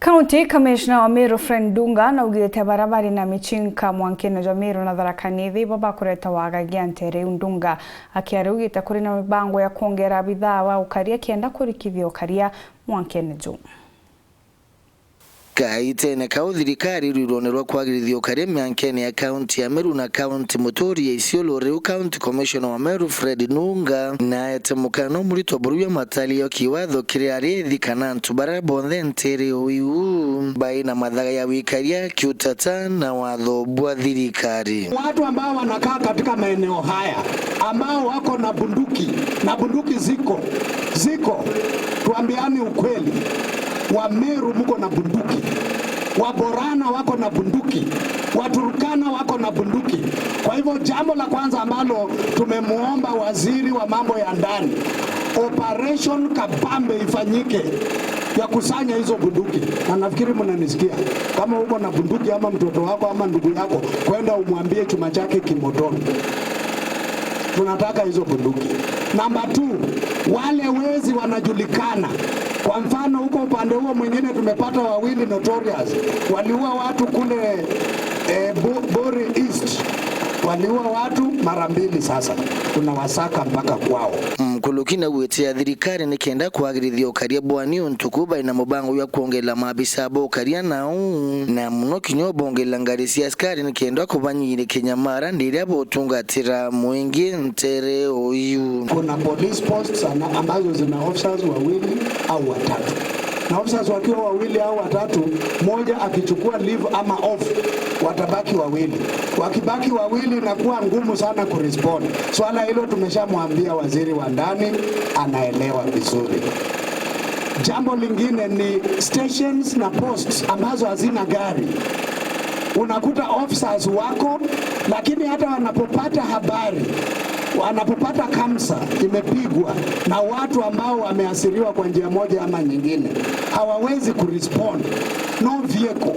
County Commissioner wa Meru Fred Ndunga naugite baria bari na michinka mwankene jwa Meru na Tharaka Nithi ibo bakureta wagagia ntere Ndunga akiaria augite kuri na mibango ya kuongera bithaa wa ukaria kienda kurikithia ukaria mwankene ju. Kaitene kau thirikari rwirone rwa kwagirithia ukaria miankene ya kaunti ya Meru na kaunti Muturi ya Isiolo. Riu County Commissioner wa Meru Fred Nunga naete mukano murito buru matalio kiwatho kiria arithi kana antu baria bonthe ntere uyu bai na mathaga ya wikaria kiutata na watho bwa thirikari. Watu ambao wanakaa katika maeneo haya ambao wako na bunduki na bunduki ziko, tuambiane ukweli, wa Meru muko na bunduki, wa Borana wako na bunduki, wa Turkana wako na bunduki. Kwa hivyo jambo la kwanza ambalo tumemuomba waziri wa mambo ya ndani, operation kabambe ifanyike ya kusanya hizo bunduki. Na nafikiri mnanisikia, kama uko na bunduki ama mtoto wako ama ndugu yako, kwenda umwambie chuma chake kimotoni. Tunataka hizo bunduki. Namba 2, wale wezi wanajulikana. Kwa mfano huko upande huo mwingine tumepata wawili notorious. Waliua watu kule Bori East. Waliua watu mara mbili, sasa tunawasaka mpaka kwao. Mkulukina gwitia thirikari nikenda kwagirithia ukaria bwani untuku bai na mubango ya kuongela maabisa bo ukaria nao na muno kinyo bongela ngari cia askari nikenda kubanyire kinyamara ndiria botungatira mwingi ntere uyu. Kuna police posts ambazo zina officers wawili au watatu, na officers wakiwa wawili au watatu, mmoja akichukua leave ama off, watabaki wawili. Wakibaki wawili inakuwa ngumu sana kurespond. Swala hilo tumeshamwambia waziri wa ndani, anaelewa vizuri. Jambo lingine ni stations na posts ambazo hazina gari. Unakuta officers wako, lakini hata wanapopata habari, wanapopata kamsa imepigwa na watu ambao wameasiriwa kwa njia moja ama nyingine, hawawezi kurespond. No vehicle.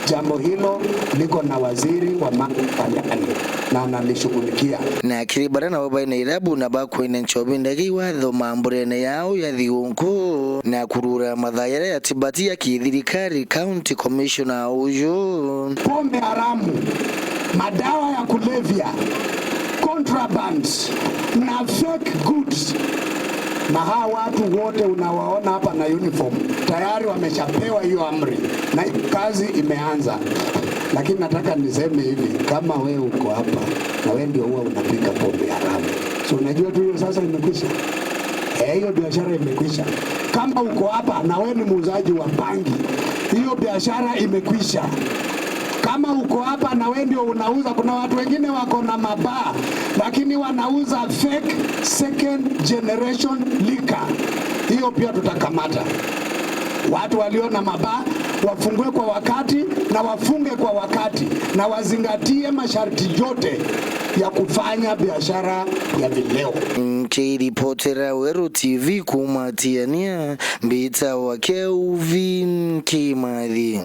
Jambo hilo liko na waziri wa mambo ya ndani na analishughulikia. Na kiribara na babai na irabu na bakwine nchobi ndege watho mamburene yao ya thigunku na kurura mathayara ya tibati ya kithirikari. County Commissioner uyu: pombe haramu, madawa ya kulevya, contraband na fake goods. Na hawa watu wote unawaona hapa na uniform tayari wameshapewa hiyo amri na kazi imeanza. Lakini nataka niseme hivi, kama wewe uko hapa na wewe ndio huwa unapika pombe haramu, so unajua tu hiyo sasa imekwisha. Hiyo biashara imekwisha. Kama uko hapa na wewe ni muuzaji wa bangi, hiyo biashara imekwisha. Kama uko hapa na wewe ndio unauza, kuna watu wengine wako na mabaa lakini wanauza fake second generation liquor, hiyo pia tutakamata. Watu walio na mabaa wafungue kwa wakati na wafunge kwa wakati na wazingatie masharti yote ya kufanya biashara ya vileo. Nkiripotera Weru TV kumatiania mbita wa Kelvin Kimathi.